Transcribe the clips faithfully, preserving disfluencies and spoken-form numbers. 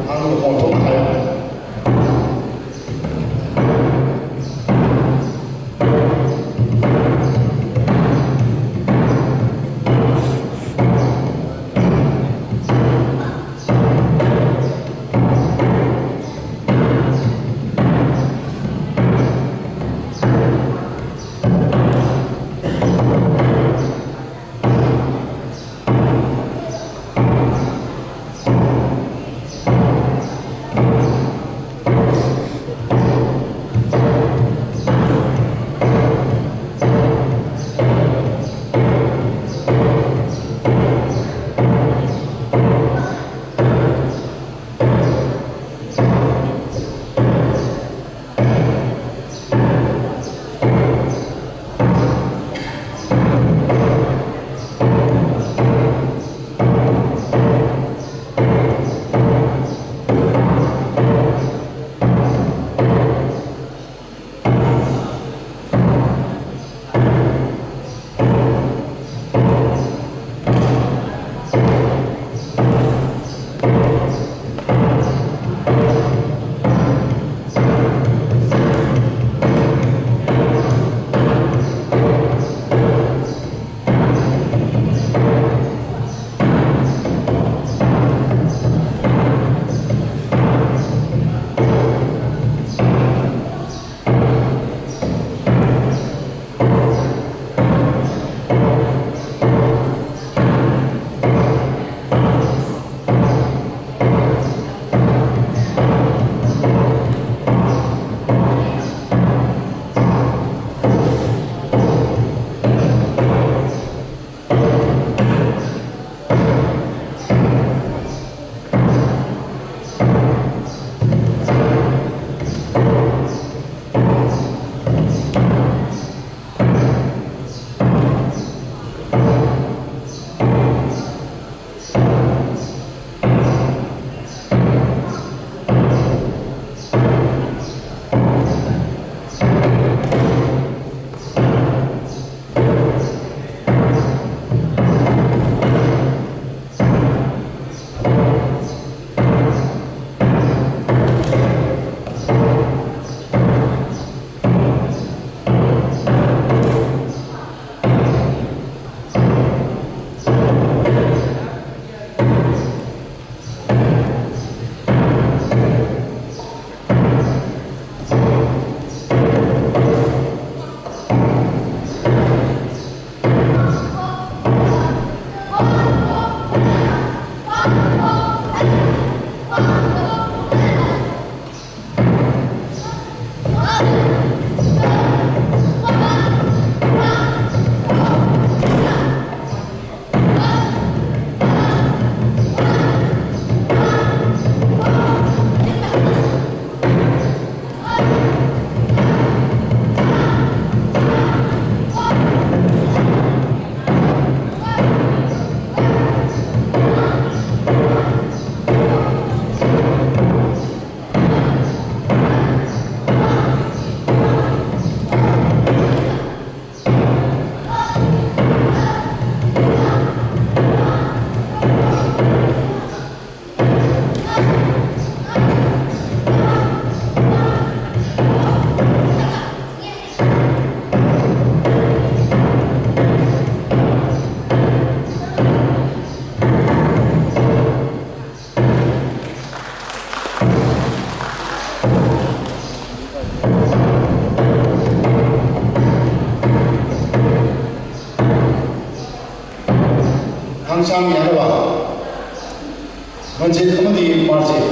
ꯍꯥꯟꯅ ꯃꯈꯣꯟ ꯊꯣꯛꯅ ꯍꯥꯏꯌꯨ꯫ ꯍꯥꯡꯁꯥꯡ ꯌꯥꯅꯕ ꯃꯟꯖꯤꯠ ꯑꯃꯗꯤ ꯃꯥꯔꯖꯤꯠ꯫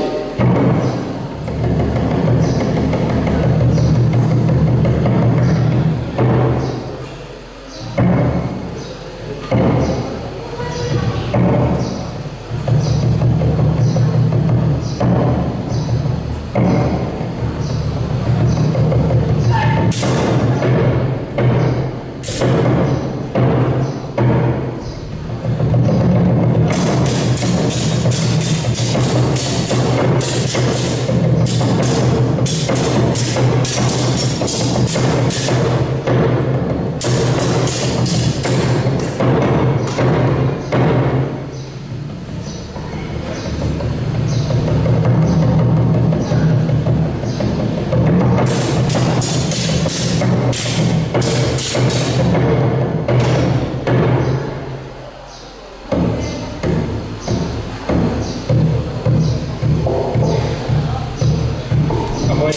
ꯑꯩꯈꯣꯏ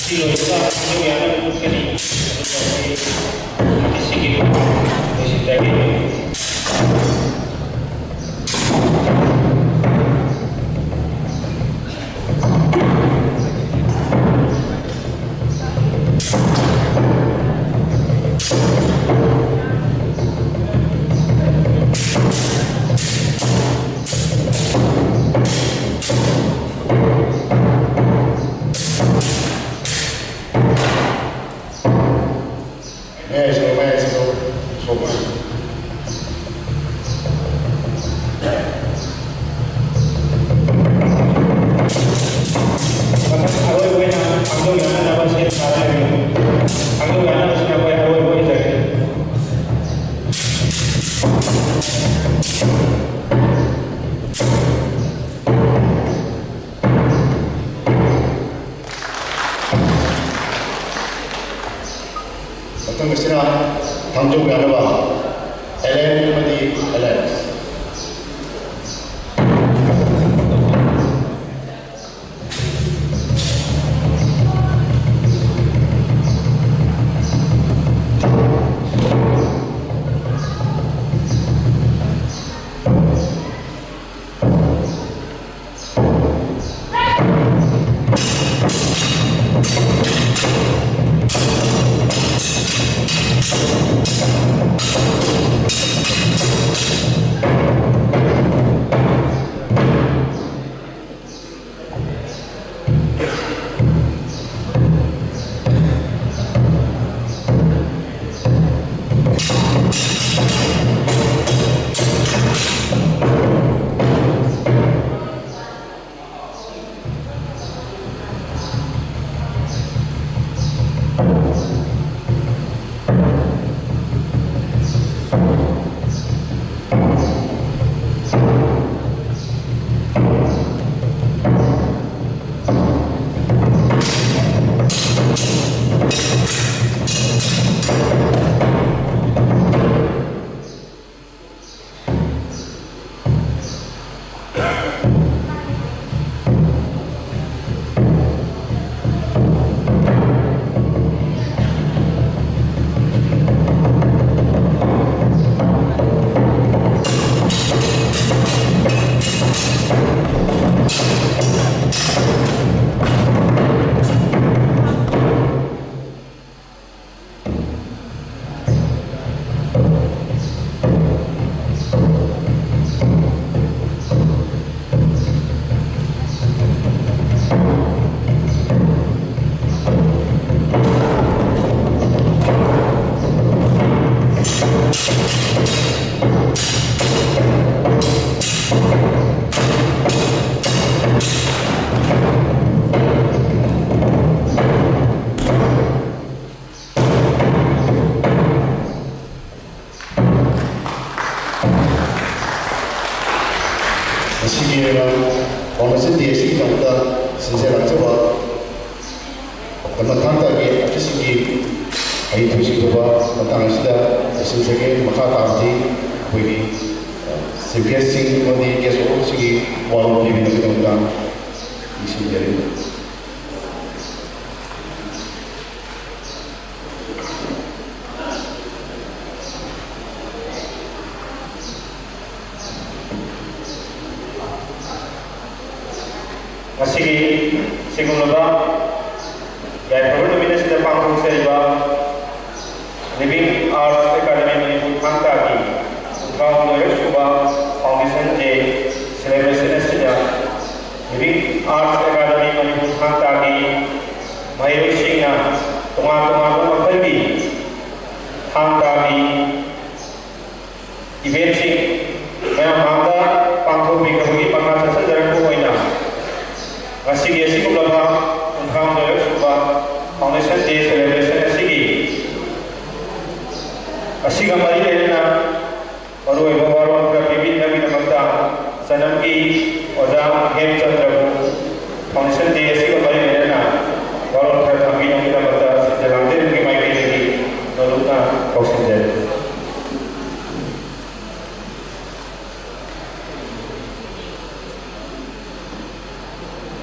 ꯁꯤ ꯂꯣꯏꯕꯒ ꯑꯗꯨꯝ ꯌꯥꯅꯕ ꯎꯠꯀꯅꯤ꯫ ꯑꯗꯨꯒ ꯑꯩꯈꯣꯏ ꯑꯁꯤꯒꯤ ꯂꯣꯏꯁꯤꯟꯖꯒꯦ꯫ ꯃꯌꯥꯏ ꯆꯠꯂꯣ, ꯃꯌꯥꯏ ꯆꯠꯂꯣ꯫ ꯁꯣꯝ꯫ ꯃꯊꯪ ꯑꯔꯣꯏꯕ ꯑꯣꯏꯅ ꯈꯥꯡꯖꯧ ꯌꯥꯟꯅꯅꯕ ꯁꯦꯝ ꯁꯥꯔ ꯂꯩꯔꯦ꯫ ꯈꯥꯡꯖꯧ ꯌꯥꯟꯅꯕꯁꯤꯅ ꯑꯩꯈꯣꯏ ꯑꯔꯣꯏꯕ ꯑꯣꯏꯖꯔꯦ꯫ ꯃꯊꯪ ꯑꯁꯤꯅ ꯈꯥꯡꯖꯧ ꯌꯥꯟꯅꯕ ꯑꯦꯂꯦꯟ ꯑꯃꯗꯤ ꯑꯦꯂꯦꯟꯁ꯫ ꯉꯁꯤꯒꯤ ꯑꯣꯏꯅ ꯐꯥꯎꯟꯗꯦꯁꯟ ꯗꯦ ꯑꯁꯤꯒꯤꯗꯃꯛꯇ ꯁꯤꯟꯖ ꯂꯥꯡꯖꯕ ꯃꯊꯪ ꯊꯥꯒꯤ ꯑꯥꯔꯇꯤꯁꯁꯤꯡꯒꯤ ꯍꯩꯊꯣꯏ ꯁꯤꯡꯊꯣꯏꯕ ꯃꯇꯥꯡ ꯑꯁꯤꯗ ꯂꯣꯏꯁꯤꯟꯖꯒꯦ꯫ ꯃꯈꯥ ꯇꯥꯕꯗꯤ ꯑꯩꯈꯣꯏꯒꯤ ꯆꯤꯐ ꯒꯦꯁꯁꯤꯡ ꯑꯃꯗꯤ ꯒꯦꯁ ꯑꯣꯐ ꯁꯤꯒꯤ ꯋꯥꯔꯣꯜ ꯄꯤꯕꯤꯅꯕꯒꯤꯗꯃꯛꯇ ꯅꯤꯡꯁꯤꯡꯖꯔꯤ꯫ ꯉꯁꯤꯒꯤ ꯁꯤꯒꯨꯝꯂꯕ ꯌꯥꯏꯐꯕ ꯅꯨꯃꯤꯠ ꯑꯁꯤꯗ ꯄꯥꯡꯊꯣꯛꯆꯔꯤꯕ Living Arts Academy ꯃꯅꯤꯄꯨꯔ ꯊꯥꯡ ꯇꯥꯒꯤ ꯀꯨꯟꯊ꯭ꯔꯥ ꯍꯨꯝꯗꯣꯏꯔꯛ ꯁꯨꯕ Foundation Day celebration ꯑꯁꯤꯗ Living Arts Academy ꯃꯅꯤꯄꯨꯔ ꯊꯥꯡ ꯇꯥꯒꯤ ꯃꯍꯩꯔꯣꯏꯁꯤꯡꯅ ꯇꯣꯉꯥꯟ ꯇꯣꯉꯥꯟꯕ ꯃꯈꯜꯒꯤ ꯊꯥꯡ ꯇꯥꯒꯤ ꯏꯚꯦꯟꯠꯁꯤꯡ ꯃꯌꯥꯝ ꯃꯥꯡꯗ ꯄꯥꯡꯊꯣꯛꯄꯤꯈ꯭ꯔꯕꯒꯤ ꯃꯈꯥ ꯆꯠꯊꯖꯔꯛꯄ ꯑꯣꯏꯅ ꯉꯁꯤꯒꯤ ꯑꯁꯤꯒꯨꯝꯂꯕ ꯀꯨꯟꯊ꯭ꯔꯥ ꯍꯨꯝꯗꯣꯏꯔꯛ ꯁꯨꯕ Foundation Day celebration ꯑꯁꯤꯒꯤ ꯑꯁꯤꯒ ꯃꯔꯤ ꯂꯩꯅꯅ ꯃꯔꯨꯑꯣꯏꯕ ꯋꯥꯔꯣꯜ ꯈꯔ ꯄꯤꯕꯤꯅꯕꯒꯤꯗꯃꯛꯇ ꯆꯅꯝꯒꯤ ꯑꯣꯖꯥ ꯍꯦꯝꯆꯟꯗ꯭ꯔꯕꯨ Foundation Day ꯑꯁꯤꯒ ꯃꯔꯤ ꯂꯩꯅꯅ ꯋꯥꯔꯣꯜ ꯈꯔ ꯊꯝꯕꯤꯅꯕꯒꯤꯗꯃꯛꯇ ꯁꯤꯟꯖ ꯂꯥꯡꯖꯔꯤꯕꯒꯤ ꯃꯥꯏꯀꯩꯗꯒꯤ ꯅꯣꯂꯨꯛꯅ ꯀꯧꯁꯤꯟꯖꯔꯤ꯫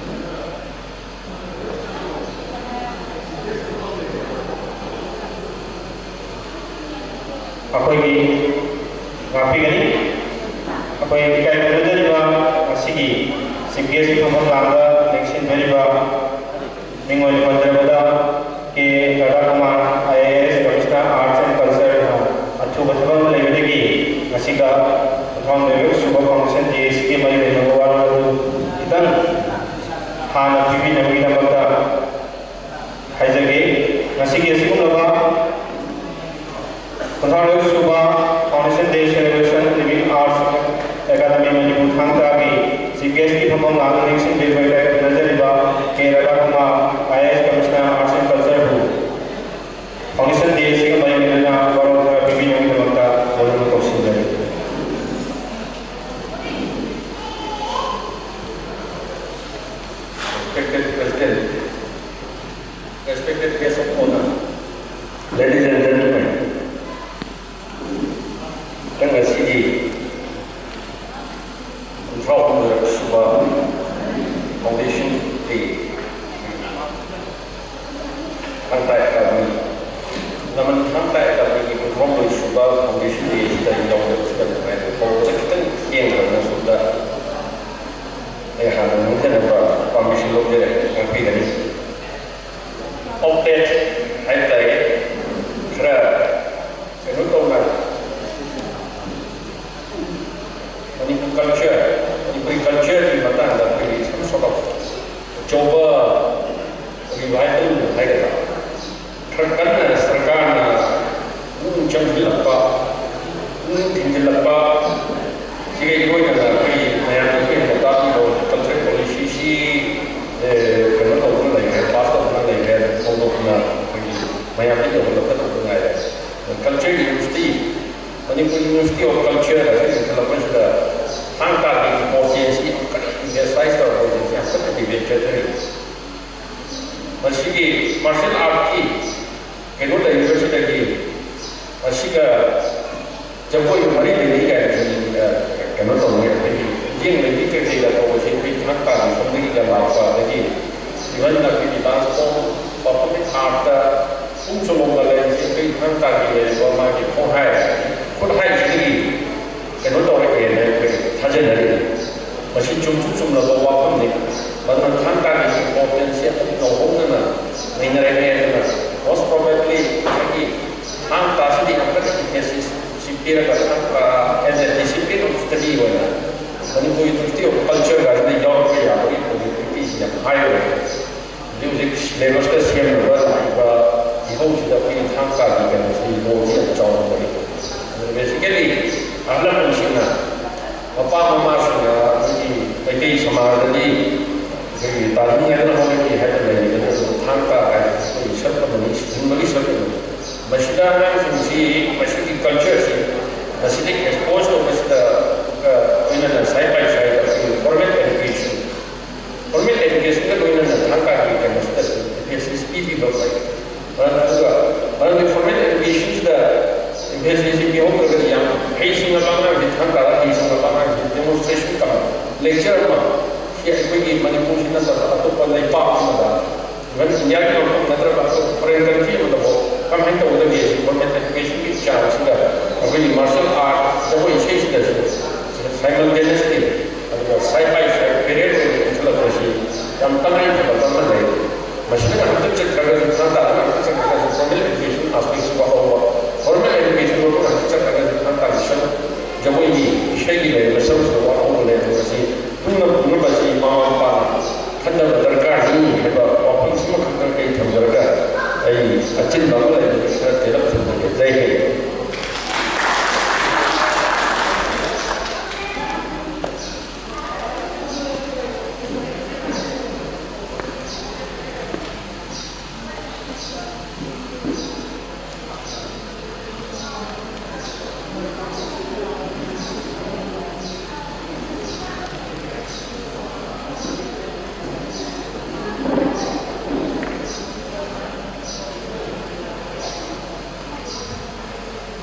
ꯑꯩꯈꯣꯏꯒꯤ ꯉꯥꯛꯄꯤꯒꯅꯤ꯫ ꯑꯩꯈꯣꯏ ꯏꯀꯥꯏ ꯈꯨꯝꯅꯖꯔꯤꯕ ꯉꯁꯤꯒꯤ ꯆꯤꯐ ꯒꯦꯁꯀꯤ ꯐꯝꯐꯝ ꯂꯥꯡꯗ ꯂꯦꯡꯁꯤꯟꯖꯔꯤꯕ ꯃꯤꯡ ꯑꯣꯏꯅ ꯄꯟꯖꯔꯕꯗ K Radhakumar, I A S, commissioner arts and ꯀꯜꯆꯔꯅ ꯑꯊꯨꯕ ꯊꯕꯛ ꯑꯃ ꯂꯩꯕꯗꯒꯤ ꯉꯁꯤꯒ ꯀꯨꯟꯊ꯭ꯔꯥ ꯍꯨꯝꯗꯣꯏ ꯁꯨꯕ ꯐꯥꯎꯟꯗꯦꯁꯟ ꯗꯦ ꯑꯁꯤꯒꯤ ꯃꯔꯤ ꯂꯩꯅꯕ ꯋꯥꯔꯣꯜ ꯑꯗꯨ ꯈꯤꯇꯪ ꯍꯥꯟꯅ ꯄꯤꯕꯤꯅꯕꯒꯤꯗꯃꯛꯇ ꯍꯥꯏꯖꯒꯦ꯫ ꯉꯁꯤꯒꯤ ꯑꯁꯤꯒꯨꯝꯂꯕ ꯀꯨꯟꯊ꯭ꯔꯥ ꯍꯨꯝꯗꯣꯏ ꯁꯨꯕ Foundation Day celebration ꯂꯥꯛꯅ ꯅꯤꯡꯁꯤꯡꯕꯤꯕ ꯏꯀꯥꯏ ꯈꯨꯝꯅꯖꯔꯤꯕ K Radhakumar, I A S commissioner, arts and ꯀꯜꯆꯔꯕꯨ ꯐꯥꯎꯟꯗꯦꯁꯟ ꯗꯦ ꯑꯁꯤꯒ ꯃꯔꯤ ꯂꯩꯅꯅ ꯋꯥꯔꯣꯜ ꯈꯔ ꯄꯤꯕꯤꯅꯕꯒꯤꯗꯃꯛꯇ ꯃꯔꯨꯞ ꯀꯧꯁꯤꯟꯖꯔꯤ꯫ Respected President, respected guest of honor, ladies and gentlemen, ꯅꯪ ꯉꯁꯤꯒꯤ ꯀꯨꯟꯊ꯭ꯔꯥ ꯍꯨꯝꯗꯣꯏꯔꯛ ꯁꯨꯕ ꯐꯥꯎꯟꯗꯦꯁꯟ ꯗꯦ, ꯊꯥꯡ ꯇꯥ ꯑꯦꯀꯥꯗꯃꯤ, ꯂꯃꯟ ꯊꯥꯡ ꯇꯥ ꯑꯦꯀꯥꯗꯃꯤꯒꯤ ꯀꯨꯟꯊ꯭ꯔꯥ ꯍꯨꯝꯗꯣꯏ ꯁꯨꯕ ꯐꯥꯎꯟꯗꯦꯁꯟ ꯗꯦ ꯑꯁꯤꯗ ꯌꯥꯎꯖꯕꯁꯤꯗ ꯅꯨꯡꯉꯥꯏꯕ ꯐꯥꯎꯕꯗ ꯈꯤꯇꯪ ꯊꯦꯡꯈ꯭ꯔꯕꯅ ꯁꯣꯝꯗ ꯑꯩ ꯍꯥꯟꯅ ꯅꯤꯡꯊꯅꯕ ꯄꯥꯔꯃꯤꯁꯟ ꯂꯧꯖꯔꯦ, ꯉꯥꯛꯄꯤꯒꯅꯤ꯫ ꯑꯥꯎꯠꯂꯦꯠ ꯍꯥꯏꯕ ꯇꯥꯔꯦ, ꯈꯔ ꯀꯩꯅꯣ ꯇꯧꯅ ꯃꯅꯤꯄꯨꯔ ꯀꯜꯆꯔ, ꯃꯅꯤꯄꯨꯔꯤ ꯀꯜꯆꯔꯒꯤ ꯃꯇꯥꯡꯗ ꯑꯩꯈꯣꯏꯒꯤ some sort of ꯑꯆꯧꯕ ꯔꯤꯚꯥꯏꯕꯜ ꯍꯥꯏꯒꯗ꯭ꯔꯥ, ꯈꯔ ꯀꯟꯅ ꯁꯔꯀꯥꯔꯅ ꯄꯨꯛꯅꯤꯡ ꯆꯪꯁꯤꯜꯂꯛꯄ, ꯄꯨꯛꯅꯤꯡ ꯊꯤꯡꯖꯤꯜꯂꯛꯄ, ꯁꯤꯒ ꯏꯔꯣꯏꯅꯅ ꯑꯩꯈꯣꯏꯒꯤ ꯃꯌꯥꯝꯅꯁꯨ ꯍꯦꯟꯅ ꯇꯥꯛꯄꯤꯕ ꯀꯜꯆꯔꯦꯜ ꯄꯣꯂꯤꯁꯤꯁꯤ, ꯑꯦ, ꯀꯩꯅꯣ ꯇꯧꯗꯨꯅ ꯂꯩꯈ꯭ꯔꯦ, ꯄꯥꯁ ꯇꯧꯗꯨꯅ ꯂꯩꯈ꯭ꯔꯦ, ꯐꯣꯡꯗꯣꯛꯇꯨꯅ ꯑꯩꯈꯣꯏꯒꯤ ꯃꯌꯥꯝꯗ ꯌꯧꯍꯜꯂꯛꯀꯗꯧꯕ ꯉꯥꯏꯔꯦ꯫ Culture university, Manipur university of culture ꯑꯁꯤ ꯂꯤꯡꯈꯠꯂꯛꯄꯁꯤꯗ ꯊꯥꯡ ꯇꯥꯒꯤ ꯏꯝꯄꯣꯔꯇꯦꯟꯁꯁꯤ ꯌꯥꯝ ꯀꯟꯅ ꯏꯝꯐꯦꯁꯥꯏꯁ ꯇꯧꯔꯛꯄꯁꯤꯡꯁꯤ ꯌꯥꯝ ꯀꯟꯅ ꯗꯤꯕꯦꯠ ꯆꯠꯊꯔꯤ꯫ ꯃꯁꯤꯒꯤ ꯃꯥꯔꯁꯦꯜ ꯑꯥꯔꯠꯀꯤ ꯀꯩꯅꯣ ꯂꯩꯔꯤꯕꯁꯤꯗꯒꯤ ꯃꯁꯤꯒ ꯖꯒꯣꯏꯒ ꯃꯔꯤ ꯂꯩꯅꯩ ꯀꯥꯏꯅ ꯁꯨꯝ, ꯑ, ꯀꯩꯅꯣ ꯇꯧꯅꯩ꯫ ꯑꯩꯈꯣꯏꯒꯤ ꯌꯦꯡ ꯂꯩꯕꯤ ꯀꯩꯀꯩꯒ ꯇꯧꯕꯁꯦ ꯑꯩꯈꯣꯏ ꯊꯥꯡ ꯇꯥꯒꯤ ꯁꯣꯝꯗꯒꯤꯒ ꯂꯥꯛꯄ, ꯑꯗꯒꯤ ꯏꯚꯟ ꯑꯩꯈꯣꯏꯒꯤ ꯗꯥꯟꯁ ꯐꯣꯝ, ꯄꯔꯐꯣꯔꯃꯤꯡ ꯑꯥꯔꯠꯇ ꯄꯨꯡ ꯆꯣꯂꯣꯝꯒ ꯂꯩꯔꯤꯁꯦ ꯑꯩꯈꯣꯏ ꯊꯥꯡ ꯇꯥꯒꯤ ꯂꯩꯔꯤꯕ ꯃꯥꯒꯤ ꯈꯣꯡꯍꯥꯏ, ꯈꯨꯠꯍꯥꯏꯁꯤꯗꯒꯤ ꯀꯩꯅꯣ ꯇꯧꯔꯛꯑꯦꯅ ꯑꯩꯈꯣꯏ ꯊꯥꯖꯅꯔꯤ꯫ ꯃꯁꯤ ꯆꯨꯝꯁꯨ ꯆꯨꯝꯂꯕ ꯋꯥꯐꯝꯅꯤ꯫ ꯃꯗꯨꯅ ꯊꯥꯡ ꯇꯥꯒꯤ ꯏꯝꯄꯣꯔꯇꯦꯟꯁꯁꯦ ꯑꯗꯨꯝ ꯅꯧꯍꯧꯅꯅ ꯅꯩꯅꯔꯛꯑꯦ꯫ ꯑꯗꯨꯅ most probably ꯉꯁꯥꯏꯒꯤ ꯊꯥꯡ ꯇꯥꯁꯤꯗꯤ ꯌꯥꯝ ꯀꯟꯅ ꯏꯝꯐꯦꯁꯤꯁ ꯁꯤ ꯄꯤꯔꯒ ꯊꯥꯡ ꯇꯥ as a discipline of study ꯑꯣꯏꯅ ꯃꯅꯤꯄꯨꯔ ꯌꯨꯅꯤꯚꯔꯁꯤꯇꯤ ꯑꯣꯐ ꯀꯜꯆꯔ ꯀꯥꯏꯁꯤꯗ ꯌꯥꯎꯔꯛꯄ ꯌꯥꯕꯒꯤ ꯄꯣꯁꯤꯕꯤꯂꯤꯇꯤꯁꯤ ꯌꯥꯝ ꯍꯥꯏ ꯑꯣꯏ꯫ ꯍꯧꯖꯤꯛ ꯍꯧꯖꯤꯛ ꯁꯤꯂꯦꯕꯁꯇ ꯁꯦꯝꯅꯕ ꯂꯥꯛꯏꯕ ꯏꯍꯧꯁꯤꯗ ꯑꯩꯈꯣꯏꯒꯤ ꯊꯥꯡ ꯇꯥꯒꯤ ꯀꯩꯅꯣꯁꯤ ꯔꯣꯜꯁꯤ ꯌꯥꯝ ꯆꯥꯎꯅ ꯂꯩ꯫ ꯑꯗꯨꯅ ꯕꯦꯁꯤꯀꯦꯂꯤ ꯑꯍꯜ ꯂꯃꯟꯁꯤꯡꯅ, ꯃꯄꯥ ꯃꯃꯥꯁꯤꯡꯅ ꯑꯩꯈꯣꯏꯒꯤ ꯃꯩꯇꯩ ꯁꯃꯥꯖ ꯑꯥꯔꯗꯗꯤ ꯑꯩꯈꯣꯏꯒꯤ ꯇꯥꯅꯤꯡꯉꯥꯏꯗꯅ ꯍꯣꯠꯅꯈꯤ ꯍꯥꯏꯕ ꯂꯩꯔꯤꯕꯅꯤ꯫ ꯑꯗꯨꯕꯨ ꯊꯥꯡ ꯇꯥ ꯍꯥꯏꯕꯁꯤ ꯑꯩꯈꯣꯏꯒꯤ ꯁꯛ ꯑꯃꯅꯤ, ꯍꯤꯡꯕꯒꯤ ꯁꯛ ꯑꯃꯅꯤ꯫ ꯃꯁꯤꯗ ꯑꯉꯥꯡꯁꯤꯡꯁꯤ ꯃꯁꯤꯒꯤ ꯀꯜꯆꯔꯁꯤ ꯃꯁꯤꯗ ꯑꯦꯛꯁꯄꯣꯖ ꯇꯧꯕꯁꯤꯗ, ꯑ, ꯂꯣꯏꯅꯅ ꯁꯥꯏꯠ ꯕꯥꯏ ꯁꯥꯏꯠ ꯑꯩꯈꯣꯏꯒꯤ ꯐꯣꯔꯃꯦꯜ ꯑꯦꯖꯨꯀꯦꯁꯟ, ꯐꯣꯔꯃꯦꯜ ꯑꯦꯖꯨꯀꯦꯁꯟꯒ ꯂꯣꯏꯅꯅ ꯊꯥꯡ ꯇꯥꯒꯤ ꯀꯩꯅꯣꯁꯤꯗꯁꯨ ꯑꯦꯝꯐꯦꯁꯤꯁ ꯄꯤꯕꯤꯕ ꯐꯩ꯫ ꯃꯔꯝ ꯑꯗꯨꯒ ꯃꯔꯝꯗꯤ ꯐꯣꯔꯃꯦꯜ ꯑꯦꯖꯨꯀꯦꯁꯟꯁꯤꯗ ꯑꯦꯝꯐꯦꯁꯤꯁꯁꯤ ꯄꯤꯍꯧꯗ꯭ꯔꯒꯗꯤ ꯌꯥꯝ ꯍꯩꯁꯤꯡꯉꯕ ꯑꯉꯥꯡꯁꯤ ꯊꯥꯡ ꯇꯥꯔꯒ ꯍꯩꯁꯤꯡꯉꯕ ꯑꯉꯥꯡꯁꯤ ꯗꯦꯃꯣꯟꯁꯇ꯭ꯔꯦꯁꯟ ꯀꯝ ꯂꯦꯛꯆꯔ ꯑꯃ ꯁꯤ ꯑꯩꯈꯣꯏꯒꯤ ꯃꯅꯤꯄꯨꯔꯁꯤ ꯅꯠꯇꯕ ꯑꯇꯣꯞꯄ ꯂꯩꯕꯥꯛ ꯑꯃꯗ, ꯏꯚꯟ ꯏꯟꯗꯤꯌꯥꯒꯤ ꯃꯐꯝ ꯅꯠꯇ꯭ꯔꯒ ꯑꯇꯣꯞꯄ ꯐꯣꯔꯦꯟ ꯀꯟꯇ꯭ꯔꯤ ꯑꯃꯗꯐꯥꯎ ꯀꯃꯥꯏꯅ ꯇꯧꯒꯗꯒꯦ ꯁꯤ ꯐꯣꯔꯃꯦꯜ ꯑꯦꯖꯨꯀꯦꯁꯟꯒꯤ ꯆꯥꯡꯁꯤꯗ ꯑꯩꯈꯣꯏꯒꯤ ꯃꯥꯔꯁꯦꯜ ꯑꯥꯔꯠ ꯖꯒꯣꯏ ꯏꯁꯩꯁꯤꯗꯁꯨ ꯁꯥꯏꯃꯜꯇꯦꯅꯤꯌꯁꯂꯤ ꯑꯗꯨꯒ ꯁꯥꯏꯠ ꯕꯥꯏ ꯁꯥꯏꯠ ꯄꯦꯔꯦꯠ ꯑꯣꯏꯅ ꯏꯟꯈꯠꯂꯛꯄꯁꯤ ꯌꯥꯝ ꯇꯉꯥꯏ ꯐꯗꯕ ꯑꯃ ꯂꯩ꯫ ꯃꯁꯤꯗ ꯉꯥꯏꯍꯥꯛꯇꯪ ꯆꯠꯈ꯭ꯔꯒꯁꯨ, ꯊꯥꯡ ꯇꯥꯗ ꯉꯥꯏꯍꯥꯛꯇꯪ ꯆꯠꯈ꯭ꯔꯒꯁꯨ ꯐꯣꯔꯃꯦꯜ ꯑꯦꯖꯨꯀꯦꯁꯟ ꯑꯥꯁꯄꯦꯛꯁꯤ ꯋꯥꯍꯧꯕ, ꯐꯣꯔꯃꯦꯜ ꯑꯦꯖꯨꯀꯦꯁꯟ ꯂꯣꯝꯗ ꯉꯥꯏꯍꯥꯛꯇꯪ ꯆꯠꯈ꯭ꯔꯒꯁꯨ ꯊꯥꯡ ꯇꯥꯒꯤ ꯁꯔꯨꯛ, ꯖꯒꯣꯏꯒꯤ, ꯏꯁꯩꯒꯤ ꯂꯩꯔꯤꯕ ꯁꯔꯨꯛꯁꯤꯗ ꯋꯥꯍꯧꯕ ꯂꯩꯔꯝꯕ ꯑꯁꯤ ꯄꯨꯟꯅ ꯄꯨꯅꯕꯁꯤ ꯃꯃꯥ ꯃꯄꯥꯅ ꯈꯟꯅꯕ ꯗꯔꯀꯥꯔꯅꯤ ꯍꯥꯏꯕ ꯋꯥꯐꯝꯁꯤꯃꯈꯛꯇꯪ ꯑꯩ ꯊꯝꯖꯔꯒ ꯑꯩ ꯑꯆꯤꯟꯕ ꯑꯃ ꯂꯩꯕꯅꯤ, ꯈꯔ ꯇꯦꯜꯂꯞ ꯊꯝꯖꯒꯦ꯫ ꯖꯩ ꯍꯤꯟꯗ꯫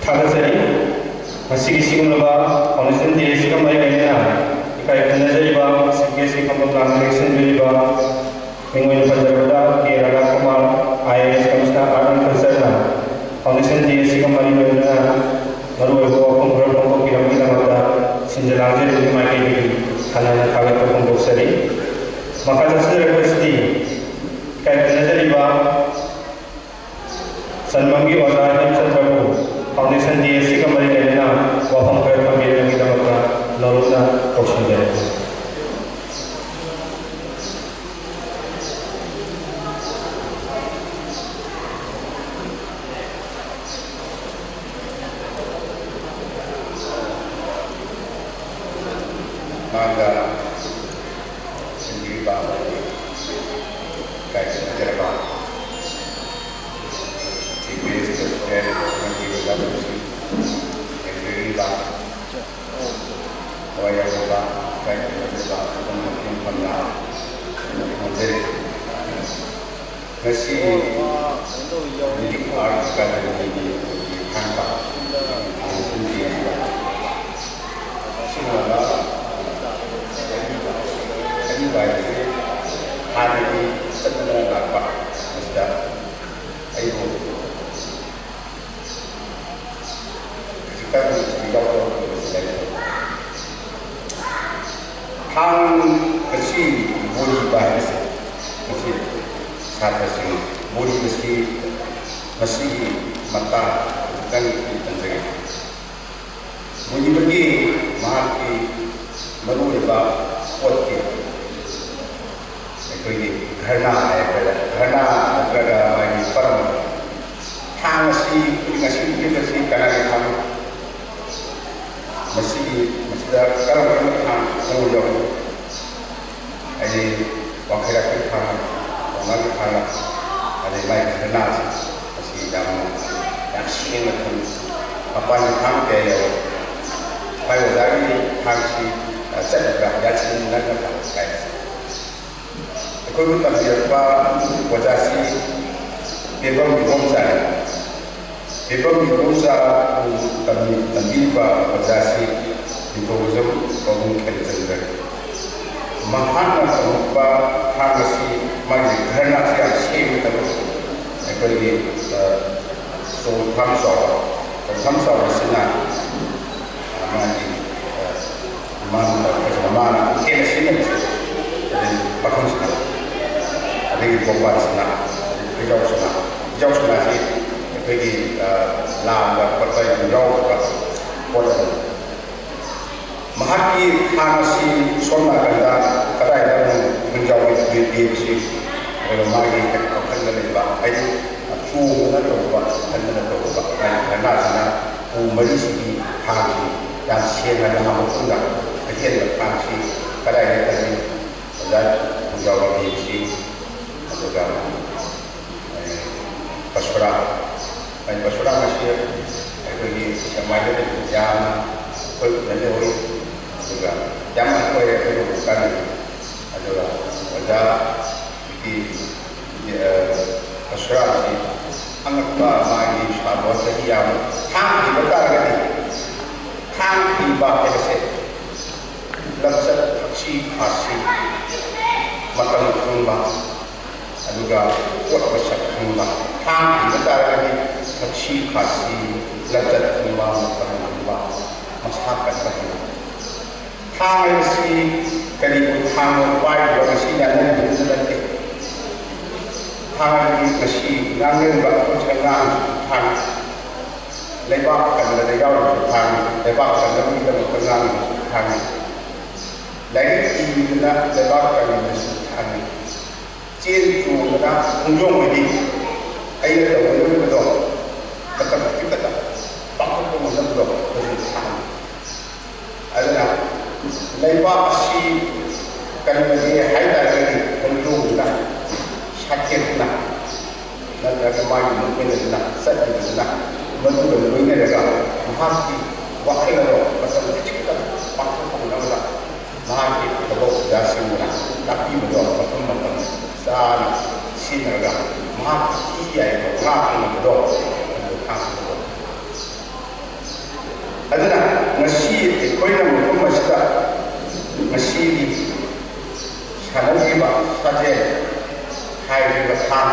ꯊꯥꯒꯠꯆꯔꯤ꯫ ꯉꯁꯤꯒꯤ ꯁꯤꯒꯨꯝꯂꯕ ꯐꯥꯎꯟꯗꯦꯁꯟ ꯗꯦ ꯑꯁꯤꯒ ꯃꯔꯤ ꯂꯩꯅꯅ ꯏꯀꯥꯏ ꯈꯨꯝꯅꯖꯔꯤꯕ ꯁꯤ ꯄꯤ ꯑꯦꯁ ꯀꯤ ꯈꯣꯡꯕꯣꯛ ꯂꯥꯟꯃꯤꯁꯤꯡ ꯂꯣꯏꯔꯤꯕ ꯃꯤꯡ ꯑꯣꯏꯅ ꯄꯟꯖꯔꯕꯗ K Radhakumar, I A S, commissioner art and ꯀꯜꯆꯔꯅ ꯐꯥꯎꯟꯗꯦꯁꯟ ꯗꯦ ꯑꯁꯤꯒ ꯃꯔꯤ ꯂꯩꯅꯅ ꯃꯔꯨꯑꯣꯏꯕ ꯋꯥꯐꯝ ꯈꯔ ꯐꯣꯡꯗꯣꯛꯄꯤꯔꯝꯕꯒꯤꯗꯃꯛꯇ ꯁꯤꯟꯖ ꯂꯥꯡꯖꯔꯤꯕꯒꯤ ꯃꯥꯏꯀꯩꯗꯒꯤ ꯍꯟꯅ ꯍꯟꯅ ꯊꯥꯒꯠꯄ ꯐꯣꯡꯗꯣꯛꯆꯔꯤ꯫ ꯃꯈꯥ ꯆꯠꯊꯖꯔꯛꯄꯁꯤꯗꯤ ꯏꯀꯥꯏ ꯈꯨꯝꯅꯖꯔꯤꯕ ꯆꯟꯕꯝꯒꯤ ꯑꯣꯖꯥ ꯍꯦꯝꯆꯟꯗ꯭ꯔꯕꯨ ꯐꯥꯎꯟꯗꯦꯁꯟ ꯗꯦ ꯑꯁꯤꯒ ꯃꯔꯤ ꯂꯩꯅꯅ ꯋꯥꯐꯝ ꯈꯔ ꯊꯝꯕꯤꯔꯛꯅꯕꯒꯤꯗꯃꯛꯇ ꯅꯧꯅ ꯀꯧꯁꯤꯟꯖꯔꯤ꯫ ꯃꯥꯡꯗ ꯏꯀꯥꯏ ꯈꯨꯝꯅꯖꯔꯕ ꯆꯤꯐ ꯃꯤꯅꯤꯁꯇꯔ ꯑꯃꯗꯤ ꯑꯣꯖꯥ ꯂꯥꯏꯕ꯭ꯔꯦꯔꯤꯗ ꯊꯋꯥꯏ ꯌꯥꯎꯖꯕ, ꯏꯀꯥꯏ ꯈꯨꯝꯅꯖꯕ ꯑꯗꯨꯝ ꯃꯇꯦꯡ ꯄꯥꯡꯅ ꯉꯝꯖꯔꯤ꯫ ꯉꯁꯤ ꯂꯤꯔꯤꯛ ꯑꯥꯔꯠ ꯑꯦꯀꯥꯗꯃꯤꯒꯤ ꯊꯥꯡꯒ ꯐꯥꯎꯟꯗꯦꯁꯟ ꯗꯦ ꯑꯁꯤꯗ ꯁꯤꯒꯨꯝꯂꯕ ꯑꯔꯤꯕ ꯍꯥꯏꯕꯁꯤ ꯍꯥꯟꯅꯒꯤ ꯆꯠꯅꯗꯅ ꯂꯥꯛꯄ ꯑꯁꯤꯗ ꯑꯩꯕꯨ ꯈꯖꯤꯛꯇꯪ ꯌꯥꯎꯊꯣꯛꯄꯁꯤ ꯂꯩ꯫ ꯊꯥꯡ ꯑꯁꯤ ꯕꯣꯔꯤꯕ ꯍꯥꯏꯕꯁꯤ ꯃꯁꯤ ꯁꯥꯇ꯭ꯔꯁꯤꯡ ꯕꯣꯔꯤꯕꯁꯤ ꯃꯁꯤꯒꯤ ꯃꯇꯥꯡ ꯈꯖꯤꯛꯇꯪ ꯄꯟꯖꯒꯦ꯫ ꯕꯣꯔꯤꯕꯒꯤ ꯃꯍꯥꯛꯀꯤ ꯃꯔꯨꯑꯣꯏꯕ ꯄꯣꯠꯀꯤ ꯑꯩꯈꯣꯏꯒꯤ ꯙꯔꯅꯥ ꯍꯥꯏꯒꯗ꯭ꯔꯥ, ꯙꯔꯅꯥ ꯅꯠꯇ꯭ꯔꯒ ꯃꯥꯒꯤ ꯄꯔꯝ꯫ ꯊꯥꯡ ꯑꯁꯤ ꯉꯁꯤ ꯎꯠꯂꯤꯕꯁꯤ ꯀꯅꯥꯒꯤ ꯊꯥꯡꯅꯣ? ꯃꯁꯤꯒꯤ, ꯃꯁꯤꯗ ꯀꯔꯝ ꯀꯔꯝꯕ ꯊꯥꯡ ꯃꯑꯣꯡ ꯌꯥꯎꯏ? ꯍꯥꯏꯗꯤ ꯋꯥꯡꯈꯩꯔꯥꯛꯀꯤ ꯊꯥꯡ, ꯄꯥꯎꯅꯥꯒꯤ ꯊꯥꯡ, ꯑꯗꯩ ꯃꯥꯒꯤ ꯙꯔꯅꯥꯁꯤ, ꯃꯁꯤ ꯌꯥꯝꯅ, ꯌꯥꯝ ꯁꯦꯡꯅ ꯊꯝꯃꯤ꯫ ꯃꯄꯥꯟꯒꯤ ꯊꯥꯡ ꯀꯌꯥ ꯌꯥꯎꯏ? ꯃꯥꯏ ꯑꯣꯖꯥꯒꯤ ꯊꯥꯡꯁꯤ, ꯑ, ꯆꯠꯂꯤꯕ꯭ꯔꯥ? ꯌꯥꯟꯁꯤꯟꯅꯗꯕ꯭ꯔꯥ? ꯀꯥꯏꯅ꯫ ꯑꯩꯈꯣꯏꯕꯨ ꯇꯝꯕꯤꯔꯛꯄ ꯑꯣꯖꯥꯁꯤ ꯄꯦꯝꯕꯝ ꯏꯕꯣꯝꯆꯥꯅꯤ꯫ ꯄꯦꯝꯕꯝ ꯏꯕꯣꯝꯆꯥꯕꯨ ꯇꯝꯕꯤ-, ꯇꯝꯕꯤꯔꯤꯕ ꯑꯣꯖꯥꯁꯤ ꯅꯤꯡꯊꯧꯖꯝ ꯄꯥꯕꯨꯡ ꯈꯦꯝꯆꯟꯗ꯭ꯔꯅꯤ꯫ ꯃꯍꯥꯛꯅ ꯇꯝꯃꯛꯄ ꯊꯥꯡ ꯑꯁꯤ ꯃꯥꯒꯤ ꯙꯔꯅꯥꯁꯤ ꯌꯥꯝ ꯁꯦꯡꯅ ꯇꯝꯃꯤ꯫ ꯑꯩꯈꯣꯏꯒꯤ, ꯑ, ꯆꯣꯡꯊꯥꯝ ꯆꯥꯎꯕ, ꯆꯣꯡꯊꯥꯝ ꯆꯥꯎꯕꯁꯤꯅ ꯃꯥꯒꯤ, ꯑ, ꯃꯥꯅ ꯇꯧꯔꯛꯄꯁꯤꯅ ꯃꯥꯅ ꯍꯦꯟꯅ ꯁꯤꯖꯤꯟꯅꯕꯁꯦ, ꯑꯗꯒꯤ ꯄꯥꯈꯪꯁꯤꯅ, ꯑꯗꯒꯤ ꯀꯣꯝꯕꯥꯜꯁꯤꯅ, ꯐꯤꯖꯥꯎꯁꯤꯅ, ꯐꯤꯖꯥꯎꯁꯤꯅ ꯑꯁꯤ ꯑꯩꯈꯣꯏꯒꯤ, ꯑ, ꯂꯥꯝꯕ ꯈꯣꯠꯄ ꯌꯥꯝ ꯌꯥꯎꯗꯕ ꯄꯣꯠ ꯑꯃꯅꯤ꯫ ꯃꯍꯥꯛꯀꯤ ꯊꯥꯡ ꯑꯁꯤ ꯁꯣꯝ ꯅꯥꯀꯟꯗ ꯀꯗꯥꯏꯗ ꯑꯃꯨꯛ ꯐꯤꯖꯥꯎꯒꯤ ꯄꯤꯕꯁꯤ ꯑꯗꯨꯒ ꯃꯥꯒꯤ ꯍꯦꯛ ꯋꯥꯈꯜꯗ ꯂꯩꯕ, ꯍꯥꯏꯗꯤ ꯆꯣꯡꯗꯅ ꯇꯧꯕ, ꯈꯟꯗꯅ ꯇꯧꯕ, ꯃꯥꯒꯤ ꯙꯔꯅꯥꯁꯤꯅ ꯎ ꯃꯔꯤꯁꯤꯒꯤ ꯊꯥꯡꯁꯤ ꯌꯥꯝ ꯁꯦꯡꯅ ꯂꯥꯛꯑ ꯃꯇꯨꯡꯗ ꯑꯍꯦꯟꯕ ꯊꯥꯡꯁꯤ ꯀꯗꯥꯏꯗ ꯊꯝꯃꯤ? ꯑꯣꯖꯥ ꯇꯧꯔꯤꯕꯁꯤ, ꯑꯗꯨꯒ ꯄꯁꯨꯔꯥ, ꯄꯁꯨꯔꯥ ꯑꯁꯤ ꯑꯩꯈꯣꯏꯒꯤ ꯁꯦꯛꯃꯥꯏꯗꯗꯤ ꯌꯥꯝꯅ ꯑꯩꯈꯣꯏ ꯎꯅꯗ ꯍꯧꯏ, ꯑꯗꯨꯒ ꯌꯥꯝꯅ ꯑꯩꯈꯣꯏ ꯑꯩꯈꯣꯏꯕꯨ ꯀꯥꯟꯅꯩ꯫ ꯑꯗꯨꯒ ꯑꯣꯖꯥꯒꯤ ꯄꯁꯨꯔꯥꯁꯤ ꯑꯉꯛꯄ ꯃꯥꯒꯤ ꯁꯥꯕ ꯆꯍꯤ ꯌꯥꯝ ꯊꯥꯡ ꯊꯤꯕ ꯇꯥꯔꯒꯗꯤ, ꯊꯥꯡ ꯊꯤꯕ ꯍꯥꯏꯕꯁꯦ ꯂꯝꯆꯠ ꯊꯛꯁꯤ ꯈꯥꯁꯤ ꯃꯇꯝ ꯈꯪꯕ, ꯑꯗꯨꯒ ꯄꯣꯠ ꯃꯁꯛ ꯈꯪꯕ, ꯊꯥꯡ ꯊꯤꯕ ꯇꯥꯔꯒꯗꯤ ꯊꯛꯁꯤ ꯈꯥꯁꯤ ꯂꯝꯆꯠ ꯈꯪꯕ, ꯃꯇꯝ ꯈꯪꯕ, ꯃꯁꯥ ꯀꯟꯕ ꯍꯩꯕ꯫ ꯊꯥꯡ ꯍꯥꯏꯕꯁꯤ ꯀꯔꯤꯒꯨꯝꯕ ꯊꯥꯡ ꯑꯃ ꯄꯥꯏꯔꯤꯕ ꯉꯁꯤ ꯌꯥꯅꯔꯤꯕꯗꯨ ꯅꯠꯇꯦ꯫ ꯊꯥꯡ ꯍꯥꯏꯕꯗꯤ ꯉꯁꯤ ꯉꯥꯡꯅꯔꯤꯕ ꯑꯩꯈꯣꯏ ꯁꯤꯗ ꯉꯥꯡꯉꯤꯕꯁꯨ ꯊꯥꯡ, ꯂꯩꯕꯥꯛ ꯀꯟꯕꯗ ꯌꯥꯎꯔꯤꯕꯁꯨ ꯊꯥꯡ, ꯂꯩꯕꯥꯛ ꯀꯟꯅꯕꯒꯤꯗꯃꯛꯇ ꯉꯥꯡꯉꯤꯕꯁꯨ ꯊꯥꯡ, ꯂꯥꯏꯔꯤꯛ ꯏꯕꯗꯨꯅ ꯂꯩꯕꯥꯛ ꯀꯟꯕꯁꯨ ꯊꯥꯡ, ꯆꯦꯟ ꯆꯣꯡꯗꯅ ꯈꯣꯡꯖꯣꯝ ꯑꯣꯏꯕꯤ ꯑꯩꯅ ꯇꯧꯒꯗꯧꯔꯤꯕꯗꯣ ꯃꯇꯝ ꯈꯖꯤꯛꯇꯗ ꯄꯥꯡꯊꯣꯛꯄ ꯉꯝꯅꯕꯗꯣ ꯍꯧꯖꯤꯛ ꯊꯥꯡ꯫ ꯑꯗꯨꯅ ꯂꯩꯕꯥꯛ ꯑꯁꯤ ꯀꯟꯕꯒꯦ ꯍꯥꯏ ꯇꯥꯔꯒꯗꯤ ꯈꯣꯡꯖꯣꯝꯗꯨꯅ, ꯁꯥꯊꯦꯛꯇꯨꯅ, ꯅꯠꯇ꯭ꯔꯒ ꯃꯥꯒꯤ ꯃꯈꯣꯏꯅꯗꯨꯅ ꯆꯠꯂꯤꯕꯗꯨꯅ ꯃꯗꯨꯒ ꯂꯣꯏꯅꯔꯒ ꯃꯍꯥꯛꯀꯤ ꯋꯥꯈꯜ ꯑꯗꯣ ꯃꯇꯝ ꯈꯖꯤꯛꯇꯪ ꯄꯥꯡꯊꯣꯛ ꯉꯝꯅꯕꯗ ꯃꯍꯥꯛꯀꯤ ꯊꯕꯛ ꯑꯣꯖꯥꯁꯤꯡꯅ ꯇꯥꯛꯄꯤꯕꯗꯣ ꯃꯐꯝ ꯃꯇꯝ ꯆꯥꯅ ꯁꯤꯖꯤꯟꯅꯔꯒ ꯃꯍꯥꯛꯀꯤ ꯊꯤ ꯌꯥꯏꯕ ꯉꯥꯛꯅꯕꯗꯣ ꯑꯗꯨ ꯉꯥꯛꯅꯕꯗꯣ꯫ ꯑꯗꯨꯅ ꯉꯁꯤ ꯑꯩꯈꯣꯏꯅ ꯃꯐꯝ ꯑꯁꯤꯗ ꯉꯁꯤꯒꯤ ꯁꯥꯟꯅꯔꯤꯕ ꯁꯥꯖꯦꯜ ꯍꯥꯏꯔꯤꯕ ꯊꯥꯡ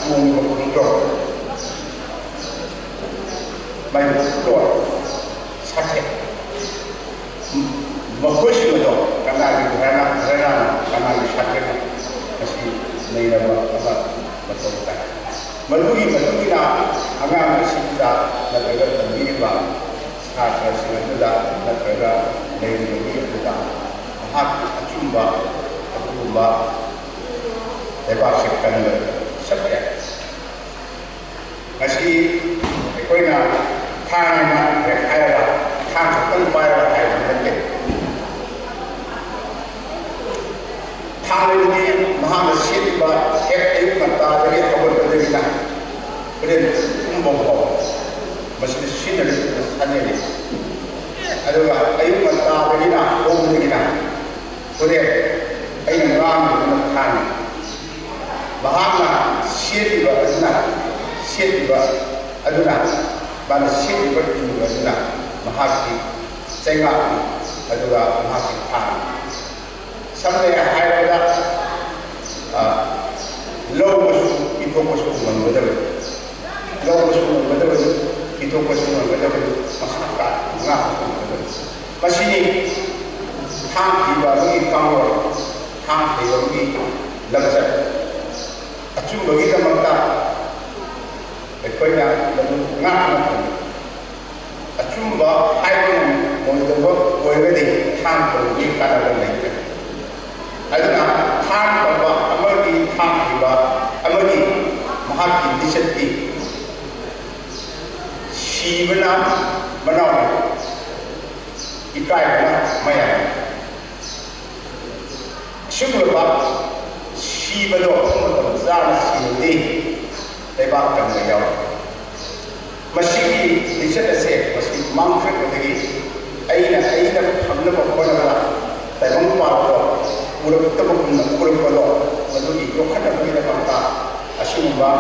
ꯆꯣꯡꯕ ꯈꯣꯡꯖꯣꯝ, ꯃꯩ ꯃꯨꯛꯇꯣ ꯁꯥꯊꯦꯛ, ꯃꯈꯣꯏꯁꯤꯡ ꯑꯗꯣ ꯀꯅꯥꯒꯤ ꯙꯔꯅꯥ, ꯙꯔꯅꯥꯅꯣ, ꯀꯅꯥꯒꯤ ꯁꯥꯊꯦꯛꯅꯣ, ꯃꯁꯤ ꯅꯩꯅꯕ ꯑꯃ ꯃꯊꯧ ꯇꯥꯏ꯫ ꯃꯗꯨꯒꯤ ꯃꯇꯨꯡ ꯏꯟꯅ ꯑꯉꯥꯡ ꯑꯁꯤꯗ ꯅꯠꯇ꯭ꯔꯒ ꯇꯝꯕꯤꯔꯤꯕ ꯁꯥꯇ꯭ꯔꯁꯤꯡ ꯑꯗꯨꯗ ꯅꯠꯇ꯭ꯔꯒ ꯂꯩꯔꯤꯕ ꯃꯤ ꯑꯗꯨꯗ ꯃꯍꯥꯛꯀꯤ ꯑꯆꯨꯝꯕ ꯑꯗꯨꯒꯨꯝꯕ ꯂꯩꯕꯥꯛꯁꯦ ꯀꯟꯕ ꯁꯛ ꯌꯥꯏ꯫ ꯉꯁꯤ ꯑꯩꯈꯣꯏꯅ ꯊꯥꯡ ꯍꯥꯏꯅ ꯍꯦꯛ ꯍꯥꯏꯔꯒ ꯊꯥꯡ ꯈꯛꯇꯪ ꯄꯥꯏꯔꯒ ꯍꯥꯏꯕ ꯅꯠꯇꯦ꯫ ꯍꯥꯟꯅꯗꯤ ꯃꯍꯥꯛꯅ ꯁꯦꯠꯂꯤꯕ ꯍꯦꯛ ꯑꯌꯨꯛ ꯉꯟꯇꯥꯗꯒꯤ ꯍꯧꯒꯠꯄꯗꯒꯤꯅ ꯍꯣꯔꯦꯟ ꯇꯨꯝꯕ ꯐꯥꯎꯕ ꯃꯁꯤꯗ ꯁꯤꯖꯤꯟꯅꯔꯤꯕ ꯁꯥꯖꯦꯜꯅꯤ꯫ ꯑꯗꯨꯒ ꯑꯌꯨꯛ ꯉꯟꯇꯥꯗꯒꯤꯅ ꯍꯧꯕꯗꯒꯤꯅ ꯍꯣꯔꯦꯟ ꯑꯩꯅ ꯉꯥꯡꯕꯗꯨꯅ ꯊꯥꯡꯅꯤ꯫ ꯃꯍꯥꯛꯅ ꯁꯦꯠꯂꯤꯕ ꯑꯗꯨꯅ, ꯁꯦꯠꯂꯤꯕ ꯑꯗꯨꯅ, ꯃꯥꯅ ꯁꯦꯠꯂꯤꯕ ꯐꯤꯔꯣꯜ ꯑꯗꯨꯅ ꯃꯍꯥꯛꯀꯤ ꯆꯩꯉꯥꯛꯅꯤ, ꯑꯗꯨꯒ ꯃꯍꯥꯛꯀꯤ ꯊꯥꯡꯅꯤ꯫ ꯁꯝꯅ ꯍꯥꯏꯔꯕꯗ, ꯑ, ꯂꯧꯕꯁꯨ ꯄꯤꯊꯣꯛꯄꯁꯨ ꯉꯝꯒꯗꯕꯅꯤ꯫ ꯂꯧꯕꯁꯨ ꯉꯝꯒꯗꯕꯅꯤ, ꯄꯤꯊꯣꯛꯄꯁꯨ ꯉꯝꯒꯗꯕꯅꯤ, ꯃꯁꯥ ꯇꯥꯅ ꯉꯥꯛꯄꯁꯨ ꯉꯝꯒꯗꯕꯅꯤ꯫ ꯃꯁꯤꯅꯤ ꯊꯥꯡ ꯊꯤꯕ ꯑꯃꯒꯤ ꯀꯥꯡꯂꯣꯟ, ꯊꯥꯡ ꯊꯤꯕ ꯑꯃꯒꯤ ꯂꯝꯆꯠ꯫ ꯑꯆꯨꯝꯕꯒꯤꯗꯃꯛꯇ ꯑꯩꯈꯣꯏꯅ ꯃꯗꯨ ꯉꯥꯛꯅ ꯊꯝꯃꯤ꯫ ꯑꯆꯨꯝꯕ ꯍꯥꯏꯕ ꯉꯝꯃꯣꯏꯗꯕ ꯑꯣꯏꯔꯒꯗꯤ ꯊꯥꯡ ꯇꯧꯕꯒꯤ ꯀꯥꯟꯅꯕ ꯂꯩꯇ꯭ꯔꯦ꯫ ꯑꯗꯨꯅ ꯊꯥꯡ ꯇꯧꯕ ꯑꯃꯒꯤ ꯊꯥꯡ ꯊꯤꯕ ꯑꯃꯒꯤ ꯃꯍꯥꯛꯀꯤ ꯂꯤꯆꯠꯇꯤ ꯁꯤꯕꯅ ꯃꯅꯥꯎ ꯏꯀꯥꯏꯕꯅ ꯃꯌꯥꯝ꯫ ꯑꯁꯤꯒꯨꯝꯂꯕ ꯁꯤꯕꯗꯣ ꯃꯇꯝ ꯆꯥꯅ ꯁꯤꯔꯗꯤ ꯂꯩꯕꯥꯛ ꯀꯟꯕ ꯌꯥꯎꯏ꯫ ꯃꯁꯤꯒꯤ ꯂꯤꯆꯠ ꯑꯁꯦ ꯃꯁꯤ ꯃꯥꯡꯊꯔꯛꯄꯗꯒꯤ ꯑꯩꯅ ꯑꯩꯅ ꯐꯪꯅꯕ ꯍꯣꯠꯅꯕꯗ ꯇꯥꯏꯕꯪ ꯄꯥꯟꯕꯗꯣ ꯎꯔꯛꯇꯕꯒꯨꯝꯅ ꯎꯔꯛꯄꯗꯣ, ꯃꯗꯨꯒꯤ ꯌꯣꯛꯈꯠꯅꯕꯒꯤꯗꯃꯛꯇ ꯑꯁꯤꯒꯨꯝꯕ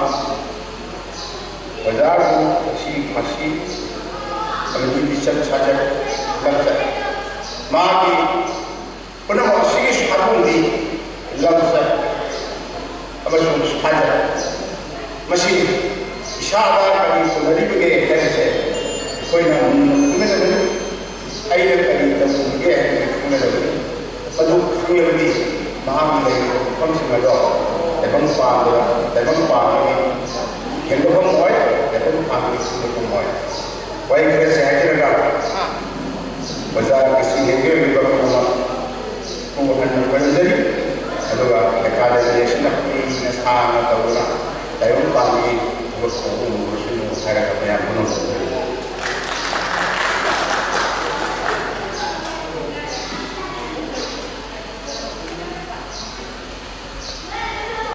ꯑꯣꯖꯥꯕꯨ ꯉꯁꯤ ꯃꯁꯤ ꯑꯃꯗꯤ ꯂꯤꯆꯠ ꯁꯥꯖꯠ ꯂꯝꯆꯠ ꯃꯥꯒꯤ ꯄꯨꯝꯅꯃꯛ ꯑꯁꯤꯒꯤ ꯁꯥꯒꯣꯟꯗꯤ ꯂꯝꯆꯠ ꯑꯃꯁꯨꯡ ꯁꯥꯖꯠ꯫ ꯃꯁꯤ ꯏꯁꯥꯗ ꯀꯔꯤ ꯄꯨꯅꯔꯤꯕꯒꯦ ꯍꯥꯏꯕꯁꯦ ꯑꯩꯈꯣꯏꯅ ꯃꯨꯟꯅ ꯈꯪꯒꯗꯕꯅꯤ꯫ ꯑꯩꯅ ꯀꯔꯤ ꯇꯧꯔꯤꯕꯒꯦ ꯍꯥꯏꯕꯁꯦ ꯈꯪꯒꯗꯕꯅꯤ꯫ ꯃꯗꯨ ꯈꯪꯂꯕꯗꯤ ꯃꯍꯥꯛꯅ ꯂꯩꯔꯤꯕ ꯃꯐꯝꯁꯤꯡ ꯑꯗꯣ ꯇꯥꯏꯕꯪ ꯄꯥꯟꯕꯗ, ꯇꯥꯏꯕꯪ ꯄꯥꯟꯕꯒꯤ ꯍꯦꯟꯗꯣꯛꯐꯝ ꯑꯣꯏ, ꯇꯥꯏꯕꯪ ꯄꯥꯟꯕꯒꯤ ꯍꯦꯟꯗꯣꯛꯐꯝ ꯑꯣꯏ꯫ ꯋꯥꯍꯩ ꯈꯔꯁꯦ ꯍꯥꯏꯖꯔꯒ ꯑꯣꯖꯥ ꯉꯁꯤ ꯂꯦꯡꯕꯤꯔꯝꯂꯤꯕ ꯄꯨꯝꯅꯃꯛ ꯄꯨꯡ ꯍꯟꯅ ꯈꯣꯏꯔꯝꯖꯔꯤ꯫ ꯑꯗꯨꯒ ꯑꯦꯀꯥꯗꯃꯤ ꯑꯁꯤꯅ ꯀꯨꯏꯅ ꯁꯥꯡꯅ ꯇꯧꯗꯨꯅ ꯇꯥꯏꯕꯪ ꯄꯥꯟꯕꯒꯤ ꯊꯕꯛ ꯇꯧꯕ ꯉꯝꯕꯁꯤꯡꯕꯨ ꯍꯥꯏꯔꯒ ꯃꯌꯥꯝ ꯄꯨꯝꯅꯃꯛ